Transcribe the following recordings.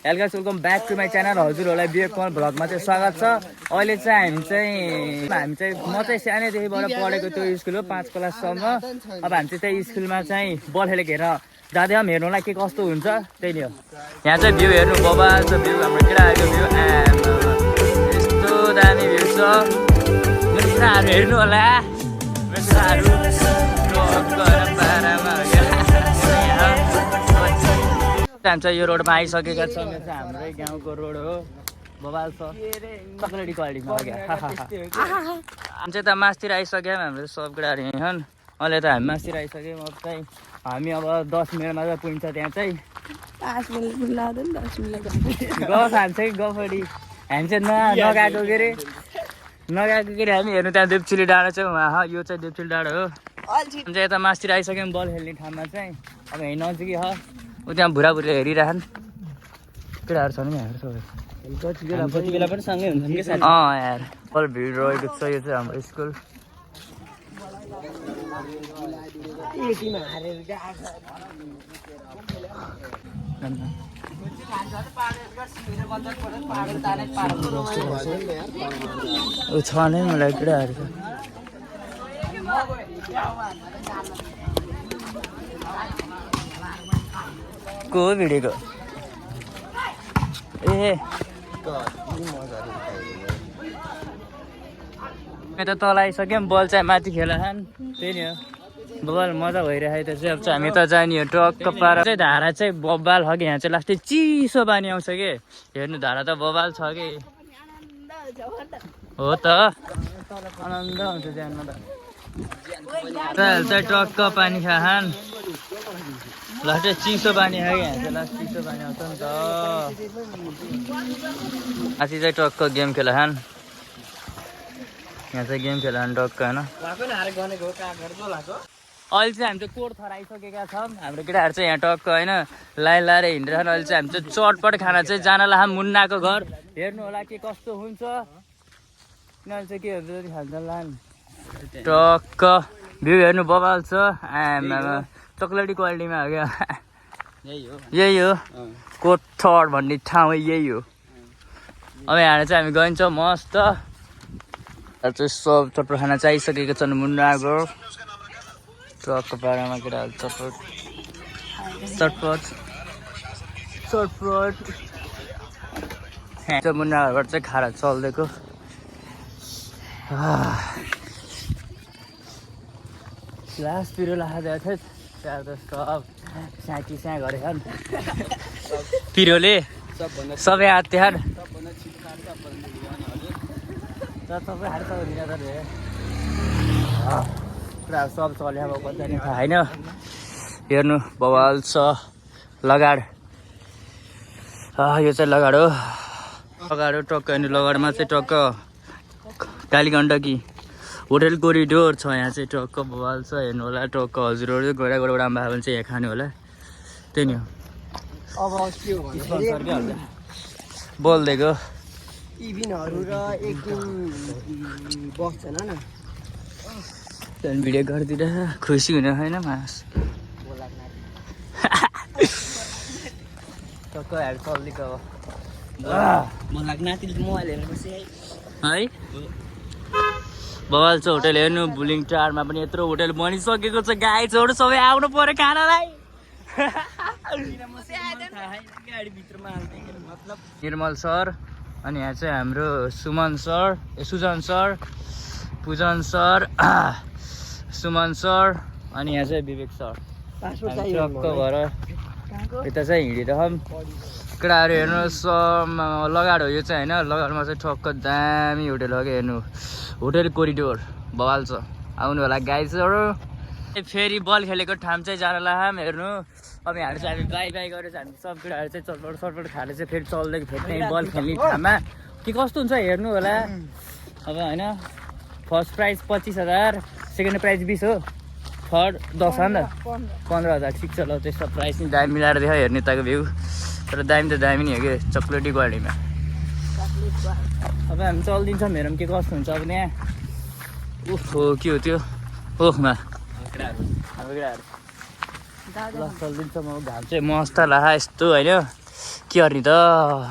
Hello guys welcome back to my channel हजुरहरूलाई विवेक कमल भ्लगमा चाहिँ स्वागत छ। अहिले चाहिँ हामी चाहिँ म चाहिँ सानैदेखिबाट पढेको त्यो स्कुल हो 5 क्लाससम्म। अब हामी चाहिँ त्यही स्कुलमा चाहिँ बल खेलेको हेर जाँदै हम हेर्नुलाई के कस्तो हुन्छ त्यही नै हो। यहाँ चाहिँ भ्यू हेर्नु बबाल छ, भ्यू हाम्रो केटाहरूको भ्यू यस्तो दामी भ्यू छ। मेरो केटाहरू हेर्नु होला, मेरो केटाहरू हामी चाहिँ यो रोडमा आइसकेका छौँ। यो चाहिँ हाम्रै गाउँको रोड हो, बबाल छ चक्लेटी क्वालिटीमा हो क्या। हामी चाहिँ त मासतिर आइसक्यौँ, हाम्रो सब केटाहरू यहीँ छन्। अहिले त हामी मासतिर आइसक्यौँ। अब चाहिँ हामी अब 10 मिनटमा चाहिँ पुग्छ त्यहाँ चाहिँ 5 मिनट लाग्दैन 10 मिनट गफ हान्छ कि गफडी हामी चाहिँ नगएको के अरे हामी हेर्नु त्यहाँ देवचुली डाँडा चाहिँ उहाँ यो चाहिँ देवचुली डाँडा हो। हामी चाहिँ यता मासतिर आइसक्यौँ बल खेल्ने ठाउँमा चाहिँ। अब यहीँ नजिकै हो, ऊ त्यहाँ बुढाबुढीले हेरिरहन्, केटाहरू छन् नि हाम्रो सबै बेला पनि सँगै हुन्छन् कि साथी। यार बल भिड रहेको छ। यो चाहिँ हाम्रो स्कुल। छ नै मलाई केटाहरू को भिडेको ए त तल आइसक्यौँ। बल चाहिँ माथि खेला खान् त्यही नि हो, बबाल मजा भइरहेको थियो। अब चाहिँ हामी त जाने हो टक्क पारा चाहिँ धारा चाहिँ बबाल छ कि यहाँ चाहिँ लास्टै चिसो पानी आउँछ कि हेर्नु धारा त बबाल छ कि हो त आनन्द आउँछ जानमा त चाहिँ टक्क पानी खाहान लास्टै चिसो पानी खायो कि यहाँ चाहिँ लास्ट चिसो पानी आउँछ नि त। माथि चाहिँ टक्क गेम खेला खान, यहाँ चाहिँ गेम खेला टक्क होइन। अहिले चाहिँ हामी चाहिँ कोर थर आइसकेका छौँ। हाम्रो केटाहरू चाहिँ यहाँ टक्क होइन लाइन लाएर हिँडिरहेछन्। अहिले चाहिँ हामी चाहिँ चटपट खाना चाहिँ जानलाई मुन्नाको घर हेर्नु होला के कस्तो हुन्छ। यिनीहरू चाहिँ के हुन्छ खान्छ लान टक्क भ्यू हेर्नु बबाल छ। चक्लेटी क्वालिटीमा हो क्या, यही हो कोठर भन्ने ठाउँ यही हो। अब यहाँ चाहिँ हामी गइन्छौँ मस्त चाहिँ सब चटपट खाना चाहिँ आइसकेको छन् मुन्नाको ट्रकको पारामा केटाहरू चटपट चटपट चटपट मुन्नाहरूबाट चाहिँ खाना चल्दिएको। लास पिरो लाग्दै थियो त्यहाँ त सब स्याँ गरेछन् पिरोले सबै आत्यान सबै हात पुरा सब चल्यो। अब कता नि थाहा होइन। हेर्नु बवाल छ लगाड, यो चाहिँ लगाड हो। लगाड हो टक्क हेर्नु लगाडमा चाहिँ टक्क कालीगण्डकी होटल कोरिडोर छ। यहाँ चाहिँ टक्क बवाल छ हेर्नु होला। टक्क हजुरहरू गएर आमा भने चाहिँ यहाँ खानु होला त्यही नि हो। अब बोलिदिएको इभिनहरू र एक दिन बस्दैन न त्यहाँदेखि भिडियो गरिदिएर खुसी हुने होइन मास टक्क हेर चल्दिएको है। बवाल छ होटल हेर्नु। बुलिङ टारमा पनि यत्रो होटल बनिसकेको छ। गाई छोड सबै आउनु पर्यो खानालाई। निर्मल सर अनि यहाँ चाहिँ हाम्रो सुमन सर सुजन सर पूजन सर सुमन सर अनि यहाँ चाहिँ विवेक सर टक्क भएर यता चाहिँ हिँडिरहँ। केटाहरू हेर्नु लगाड हो यो चाहिँ होइन। लगाडमा चाहिँ ठक्क दामी होटल हो क्या हेर्नु होटल कोरिडोर बवाल छ आउनु होला गाइजहरू। फेरि बल खेलेको ठाउँ चाहिँ जान लाम हेर्नु। अब यहाँ चाहिँ हामी बाई गरेर हामी सब केटाहरू चाहिँ चटपट सटपट खाएर चाहिँ फेरि चल्दै फेरि बल खेल्ने ठाउँमा के कस्तो हुन्छ हेर्नु होला। अब होइन फर्स्ट प्राइज 25,000, सेकेन्ड प्राइज 20 हो, थर्ड 10 हो नि त 15,000 ठिक छ ल। त्यस्तो प्राइस नि दामी मिलाएर देखायो हेर्ने यताको भ्यू तर दामी त दामी नि हो कि चक्लेटी क्वालिटीमा। अब हामी चलिदिन्छौँ हेरौँ के कस्तो हुन्छ। अब यहाँ ओहो के हो त्यो ओखमा हाम्रो केटाहरू ल चलिदिन्छ। म घाम चाहिँ मस्त लाहा यस्तो होइन के गर्ने त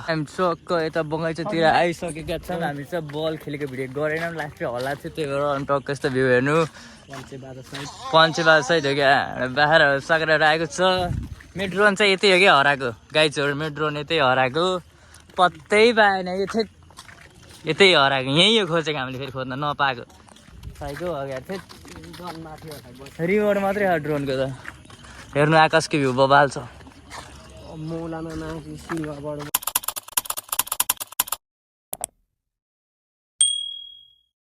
हामी चक्क यता बगैँचातिर आइसकेका छौँ हामी चाहिँ बल खेलेको भिडियो गरेनौँ लास्टै हल्ला थियो त्यही भएर अनि टक्क यस्तो भ्यू हेर्नु पञ्चे सहित हो क्या बाख्राहरू सकेर आएको छ मेट्रोन चाहिँ यतै हो क्या हराएको गाइजहरू मेट्रोन यतै हराएको पत्तै पाएन यो थिएँ यतै हराएको यहीँ यो खोजेको हामीले फेरि खोज्न नपाएको साइको अगाडि थिएँ रिमोट मात्रै हो ड्रोनको त हेर्नु आकाशको भ्यू बबाल छ मौलामा माथि सिंहबाट